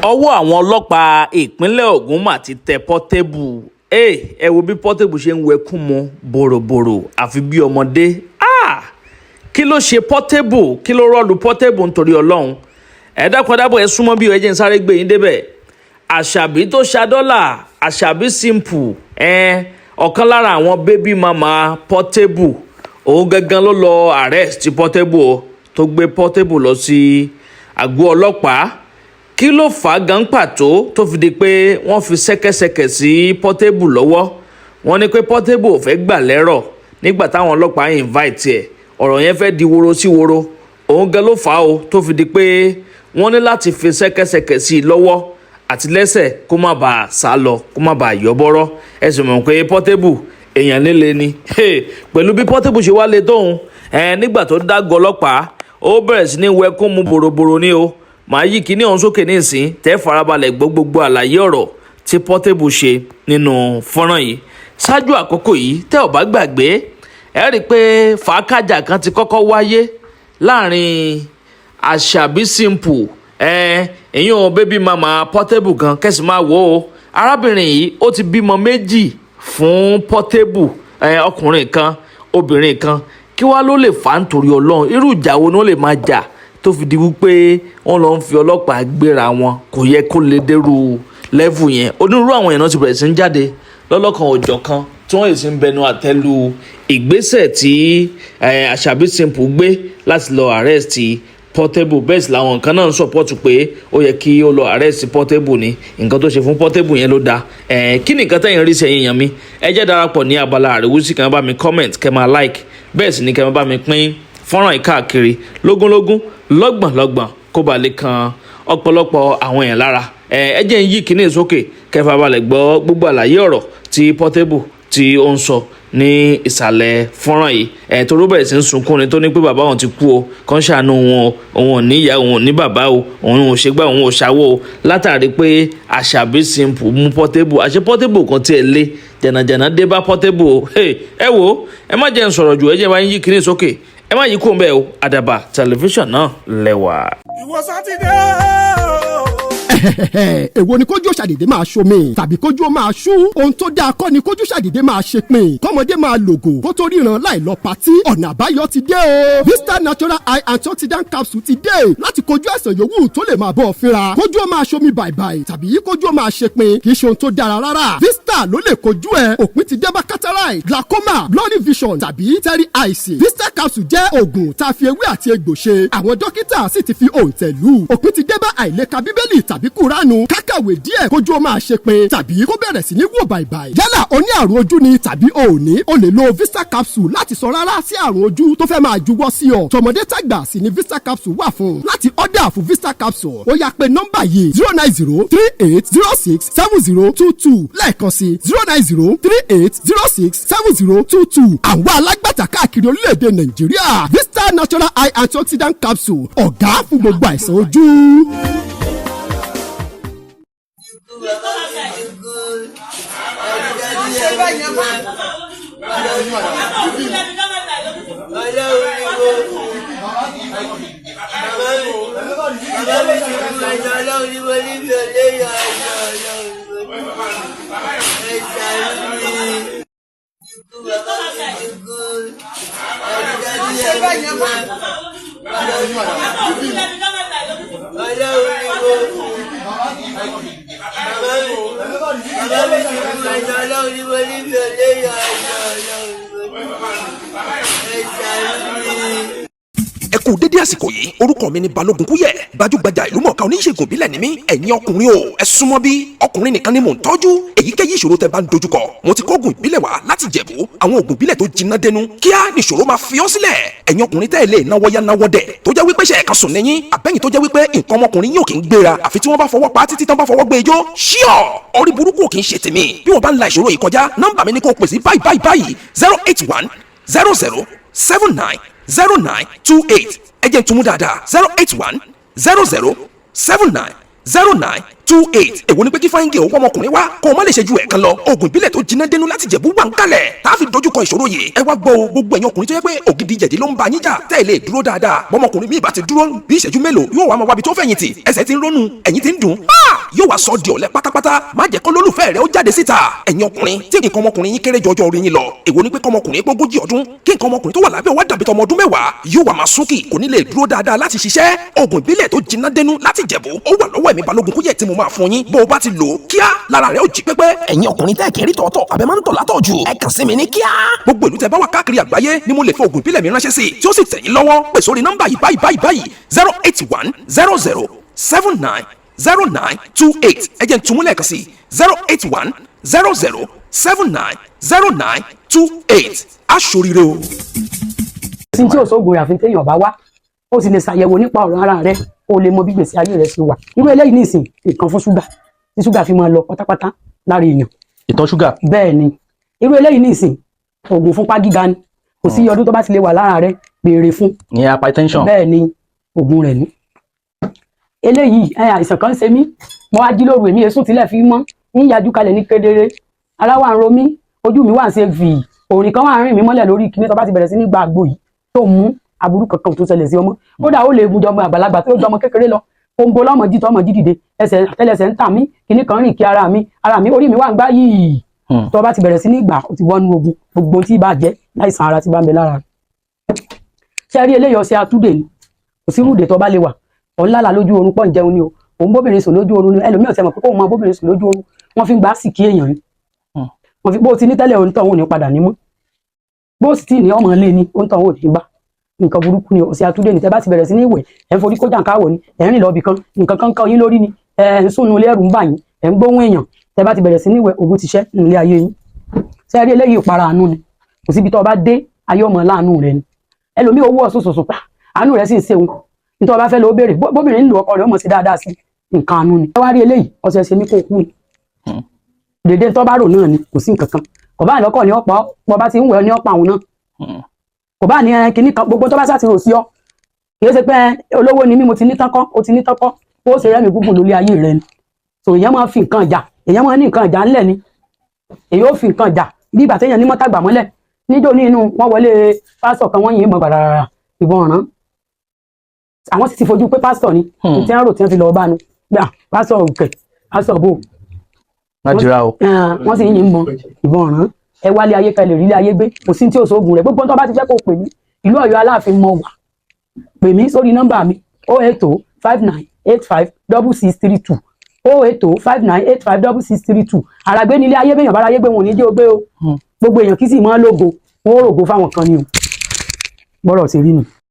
Ọwọ́ àwọn ọlọ́pàá ìpínlẹ̀ Ogun mà ti tẹ Portable. Ẹ wo bí Portable ṣe ń wẹkún mu bòròbòrò àfi bí ọmọdé. Ah! Kí ló ṣe Portable? Kí ló rọ́ọ̀lù Portable nítorí Ọlọ́run? Ẹ dákun dábọ̀, ẹ súnmọ́ bí, ẹ jẹ́ n sáré gbé yín débẹ̀. Àṣàbí tó ṣadọ́là, Àṣàbí Simple, ẹ ọ̀kan lára àwọn baby mama Portable, òun gangan ló lọ arrest Portable o, tó gbé Portable lọ sí àgọ́ ọlọ́pàá. Kí ló fà á gan pàtó tó fi di pé wọ́n fi ṣẹ́kẹ́ṣẹkẹ̀ sí Portable lọ́wọ́? Wọ́n ní pé Portable ò fẹ́ gbà lẹ́rọ̀ nígbà táwọn ọlọ́pàá invite ẹ̀. Ọ̀rọ̀ yẹn fẹ́ di woro sí woro. Òun gan ló fà á o tó fi di pé wọ́n ní láti fi ṣẹ́kẹ́ṣẹkẹ̀ sí i lọ́wọ́ àti lẹ́sẹ̀ kó má bàa sá lọ, kó má bàa yọ bọ́rọ́. Ẹ sì mọ̀ pé Portable èèyàn líle ni. Pẹ̀lú bí Portable ṣe wá le tóun nígbà tó dágọ́ ọlọ́pàá, ó bẹ̀rẹ̀ sí ní wẹkún mu bòròbòrò ní o. Màá yí kíní ọ̀hún sókè ní ìsín, tẹ́ farabalẹ̀ gbọ́ gbogbo àlàyé ọ̀rọ̀ tí Portable ṣe nínú fọ́nrán yìí. Ṣáájú àkókò yìí, tẹ́ ò bá gbàgbé, ẹ rí i pé fàákàjà kan ti kọ́kọ́ wáyé láàrin Àṣàbí Simple, ẹ ìyún baby mama Portable kan. Kẹ́sì máa wò ó, arábìnrin yìí, ó ti bímọ méjì fún Portable, ẹ ọkùnrin kan, obìnrin kan. Kí wàá ló lè fà á nítorí Ọlọ́run? Irú ìjà wo ni wọ́n lè máa jà tó fi di wípé wọ́n lọ ń fi ọlọ́pàá gbéra wọn? Kò yẹ kó lè dérú level yẹn. Onírúurú àwọn èèyàn ti bẹ̀rẹ̀ sí ń jáde lọ́lọ́kan òjọ̀ kan tí wọ́n sì ń bẹnu àtẹ́lu ìgbésẹ̀ tí Àṣàbí Simple gbé láti lọ arrest Portable. Bẹ́ẹ̀ sì làwọn nǹkan náà ń support pé ó yẹ kí ó lọ arrest Portable ni, nǹkan tó ṣe fún Portable yẹn ló dáa. Kí ni nǹkan tẹ̀yìn rí sẹ́yìn yàn mí? Ẹ jẹ́ darapọ̀ ní abala àríwísí kan, bá mi comment, kẹ́ máa like, bẹ́ẹ̀ sì ni kẹ́ máa bá mi pín fọ́nrán yìí káàkiri lógúnlógún, lọ́gbọ̀nlọ́gbọ̀n, kó ba lè kan ọ̀pọ̀lọpọ̀ àwọn èèyàn lára. Ẹ jẹ́ ń yí kíní sókè kẹfà balẹ̀ gbọ́ gbogbo àlàyé ọ̀rọ̀ tí Portable tí ó ń sọ ní ìsàlẹ̀ fọ́nrán yìí. Tó ló bẹ̀rẹ̀ sí ń sunkún ni, tó ní pé bàbá òun ti kú o, kàn ṣàánú wọn o, òun ò ní ìyá, òun ò ní bàbá o, òun ò ṣègbà, òun ò ṣàwó o, látàrí pé Àṣàbí Simple mú Portable. Àṣẹ Portable kan tiẹ̀ lé jẹ̀nàjẹ̀nà dé bá Portable o. Ẹ wo, ẹ má jẹ́ ń sọ̀rọ̀ jù, ẹ jẹ́ bá ń yí kíní sókè, ẹ má yí kó ń bẹ́ẹ̀ o. Àdàbà Tẹlifíṣàn náà lẹ́wà. Ìwọ Sátidé o. Èwo ni kójú ṣàdédé máa ṣomi tàbí kójú ó máa ṣú? Ohun tó dáa kọ́ ni kójú ṣàdédé máa ṣe pin, kọ́mọdé máa lògò kó tó ríran láì lọ patí. Ọ̀nà àbáyọ ti dé o. Vista Natural Eye Antioxidant Capsule ti dé láti kojú àìsàn yòówù tó lè máa bọ́ ọ fínra. Kójú ó máa ṣomi bàìbàì tàbí kójú ó máa ṣe pin kì í ṣe ohun tó dára rárá. Vista ló lè kojú ẹ. Òpin ti dé bá cataract, glaucoma, blurry vision tàbí teary eyes. Vista capsule jẹ́ oògùn tá a fi ewé àti egbò ṣe. Àwọn dókítà sì ti fi òǹtẹ̀ lù. Òpin ti dé bá àìlèka Bíbélì tàbí Kúránù, kákàwé díẹ̀ kójú ó máa ṣe pin tàbí kó bẹ̀rẹ̀ sí ní wò bàìbàì. Yálà o ní àrùn ojú ni tàbí o ò ní, o lè lo Vista capsule láti sọ rárá sí àrùn ojú tó fẹ́ máa juwọ́ sí ọ. Tọmọdé tàgbà sì ni Vista capsule wà fún. Láti order fún Vista capsule, ó yá, pé nọ́mbà yìí: 09038067022. Lẹ́ẹ̀kan sí: 09038067022. Àwọn alágbàtà káàkiri orílẹ̀-èdè Nàìjíríà. Vista Natural Eye Antioxidant Capsule, ọ̀gá fún gbogbo àìsàn ojú. Bàbá mi ti kú. Ẹni dájú ẹ̀ ti kú. Ọlọ́run ni mo bàbá mi ti kú. Ẹ̀jọ̀ Ọlọ́run ni mo ní, mi ò léyọ̀. Ẹ̀jọ̀ Ọlọ́run ni mo ní, ẹ ṣàánú mi. Bàbá mi ti kú. Ẹni dájú ẹ̀ ti kú. Ọlọ́run ni mo bàbá mi ti kú. Ẹ̀jọ̀ Ọlọ́run ni mo ní, mi ò léyọ̀. Ẹ̀jọ̀ Ọlọ́run ni mo ní, ẹ ṣàánú mi. Ẹ kú dédé àsìkò yìí. Orúkọ mi ni Balógun Kúyẹ̀, gbajúgbajà ìlúmọ̀ọ́ká oníṣègùn ìbílẹ̀ ni mí. Ẹ̀yin ọkùnrin o, ẹ súnmọ́ bí. Ọkùnrin nìkan ni mò ń tọ́jú. Èyíkéyìí ìṣòro tẹ́ bá ń dojúkọ, mo ti kóògùn ìbílẹ̀ wá láti Jẹ̀bú, àwọn òògùn ìbílẹ̀ tó jiná dẹnu kíá nìṣòro máa fi ọ́ sílẹ̀. Ẹ̀yin ọkùnrin tẹ́ ẹ lè náwó yá náwó dẹ̀, tó jẹ́ wípé ṣe ẹ̀ka sùn níyìn, àbẹ́yìn tó jẹ́ wípé nǹkan ọmọkùnrin yóò kì í gbéra àfi tí wọ́n bá fọwọ́ pa, títí tán bá fọwọ́ gbé ijó ṣíọ̀. Orí burúkú ò kì í ṣe tèmi. Bí wọ́n bá ń la ìṣòro yìí kọjá, nọ́mbà mi ni kò pè sí báyìí báyìí báyìí: 08100790928. Ẹ jẹ́ n tún mú dáadáa: 08100790928. Èwo ni pé kí fáyíngì òun ọmọkùnrin wá kó o má lè ṣe ju ẹ̀kan lọ? Oògùn ìbílẹ̀ tó jiná dénú láti Jẹ̀bú wà ń kalẹ̀ tá a fi dojúkọ ìṣòro yìí. Ẹ wá gbọ́ o, gbogbo ẹ̀yin ọkùnrin tó yẹ pé ògidì jẹ̀dí ló ń bá yín jà, tẹ́ ẹ lè dúró dáadáa. Bọ́mọkùnrin míì bá ti dúró bí ìṣẹ́jú mélòó, yóò wá máa wábi tó fẹ̀yìntì. Ẹsẹ̀ ti ń rónú, ẹ̀yìn ti ń dùn. Yóò wá sọ ọ́ di ọ̀lẹ pátápátá. Má jẹ́ kó lólùfẹ́ rẹ ó jáde síta. Ẹ̀yin ọkùnrin tí nǹkan ọmọkùnrin yín kéré jọjọ orí yín lọ, èwo ni pé kọ́mọkùnrin pé 40 ọdún, kí nǹkan ọmọkùnrin tó wà lábẹ́ wá dàbí tọmọ ọdún 10, yóò wá máa súnkì, kò ní lè dúró dáadáa láti ṣiṣẹ́. Oògùn ìbílẹ̀ tó jiná dénú láti Jẹ̀bú ó wà lọ́wọ́ ẹ̀mí Balógun Kúyẹ̀ tí mo máa fún yín. Bó o bá ti lò ó, kíá lára rẹ̀ ó jí pépé. Ẹ̀yin ọkùnrin tẹ́ kiri tọ̀tọ̀ àbẹ̀ máa ń tọ̀ látọ̀ jù, ẹ kàn sí mi ní kíá. Gbogbo ìlú tẹ́ bá wà káàkiri àgbáyé ni mo lè fi oògùn ìbílẹ̀ mi ránṣẹ́ sí, tí ó sì tẹ̀ yín lọ́wọ́. Pè sórí nọ́mbà yìí báyìí báyìí báyìí: 08100790928. Ẹ jẹ́ n tún mú lẹ́ẹ̀kan sí: 08100790928. Aṣoríire o. Sí tí òṣogbo rẹ̀ àfi téèyàn bá wá, ó sì lè ṣàyẹ̀wò nípa ọ̀rọ̀ ara rẹ̀ kó o lè mọ bí gbèsè ayé rẹ̀ ṣe wà. Irú eléyìí nìsín, nǹkan fún ṣúgà tí ṣúgà fi máa lọ pátápátá lára èèyàn. Ìtọ̀ ṣúgà. Bẹ́ẹ̀ ni. Irú eléyìí nìsín, oògùn fúnpá gíga ni. Kò sí ọdún tó bá ti lè wà lára rẹ̀, béèrè fún. Ní hypertension. Bẹ́ẹ̀ ni, oògùn rẹ̀ ní. Eléyìí ẹ, àìsàn kan ń ṣe mí, mo wá jí lóru, èmi èsùn tilẹ̀ fi mọ́ ń yajú kalẹ̀ ní kedere, ara wà ń ro mí, ojú mi wà ń ṣe fì, òrìn kan wà ń rìn mí mọ́lẹ̀ lórí kíní. Tó bá ti bẹ̀rẹ̀ sí ní gba àgbo yìí tó mú, aburú kankan tó ṣẹlẹ̀ sí ọmọ, kódà ó lè gun jọmọ àgbàlagbà tó jọmọ kékeré lọ. Kóńgó lọ́mọ jí tọmọ jí dìde, ẹsẹ̀ àtẹ́lẹsẹ̀ ń tà mí, kíní kan rìn kí ara mi, ara mi, orí mi wà ń gbá yìí. Tó bá ti bẹ̀rẹ̀ sí ní gbà, ó ti wọnú ogun gbogbo tí bá jẹ́ láìsàn ara tí bá ń bẹ lára rẹ̀. Ṣe rí eléyìí, ọṣẹ atúndè ni. Kò sí rúdè tó bá lè wà, òun lálàá lójú oorun pọ̀ ń jẹun ni o, òun bóbìnrin sùn lójú oorun ni. Ẹlòmíràn ti mọ̀ pé kóun máa bóbìnrin sùn lójú oorun, wọ́n fi ń gbà sí kí èèyàn ni. Wọ́n fi bó ti ní tẹ́lẹ̀, òun tọ̀hún ò ní padà ní mọ́. Bó sì tí ní ọmọ ilé ni, òun tọ̀hún ò ní gbà. Nǹkan burúkú ni. Ọṣẹ atúndè ni. Tẹ́ bá ti bẹ̀rẹ̀ sí ní ìwẹ̀, ẹ̀ ń forí kó jàǹkáwọ̀ ni, ẹ̀ ń rìn lọ ibì kan, nǹkan kan kan yín lórí ni, ẹ̀ ń sùn nulẹ̀, ẹ̀rù ń bà yín, ẹ̀ ń gbóhùn èèyàn, tẹ́ bá ti bẹ̀rẹ̀ sí ní ìwẹ̀, ogun ti ṣẹ́ nílé ayé yín. Ṣé rí eléyìí, ìpara àánú ni. Kò síbi tó o bá dé, ayé ọmọ láàánú rẹ ni. Ẹlòmíì owó ọ̀sùn sùsùn pa àánú rẹ sì ń ṣeun. Nítorí ọba fẹ́ lọ béèrè, bóbìnrin ń lo ọkọ rẹ̀, ọmọ sí dáadáa sí nǹkan àánú ni. Ẹ wá rí eléyìí, ọ̀sẹ̀ ṣe mí kó kú ni. Dèdè tó bá rò náà ni, kò sí nǹkan kan. Kò bá lọ́kọ̀ ní ọ̀pọ̀ bọ́ bá ti ń wẹ̀ ní ọ̀pọ̀ àwọn náà, kò bá ní ẹ kinní kan, gbogbo tó bá sá ti rò sí ọ. Kì í ṣe pé ẹ, olówó ni mí, mo ti ní tán kọ́, o ti ní tán kọ́, ó ṣe rẹ́mi gúngùn lórí ayé rẹ ni. So èèyàn máa fi nǹkan jà, èèyàn máa ní nǹkan ìjà ńlẹ̀ ni. Èèyàn ó fi nǹkan jà bí ìgbà téèyàn ní mọ́tàgbà mọ́lẹ̀. Níjó ní inú wọn wọlé pásítọ̀ kan, wọ́n yìn ín gbàràrà, ìbọn ọ̀ràn. Àwọn sì ti fojú pé pásítọ̀ ni tí wọ́n rò tí wọ́n fi lọ́ọ́ bá nu gbà pásítọ̀ òkè pásítọ̀ bò. Má jìra o. Wọ́n sì ń yìn ín ìbọn ọ̀ràn. Ẹ wálé ayé ká lè rí ilé ayé gbé. Kò sí tí ò sóògùn rẹ̀. Gbogbo tó bá ti fẹ́ kó pè mí, ìlú Ọ̀yọ́ Aláàfin mọ wà. Pè mí sórí nọ́mbà mi: 08059856632, 08059856632. Àràgbé nílé ayé, bẹ́yàn bára ayé gbé, wọn ò ní jẹ́ o gbé o. Gbogbo èèyàn kì í sì máa lógo, wọn ó rògo fáwọn kan ni o. Bọ́rọ̀ ṣe rí nù.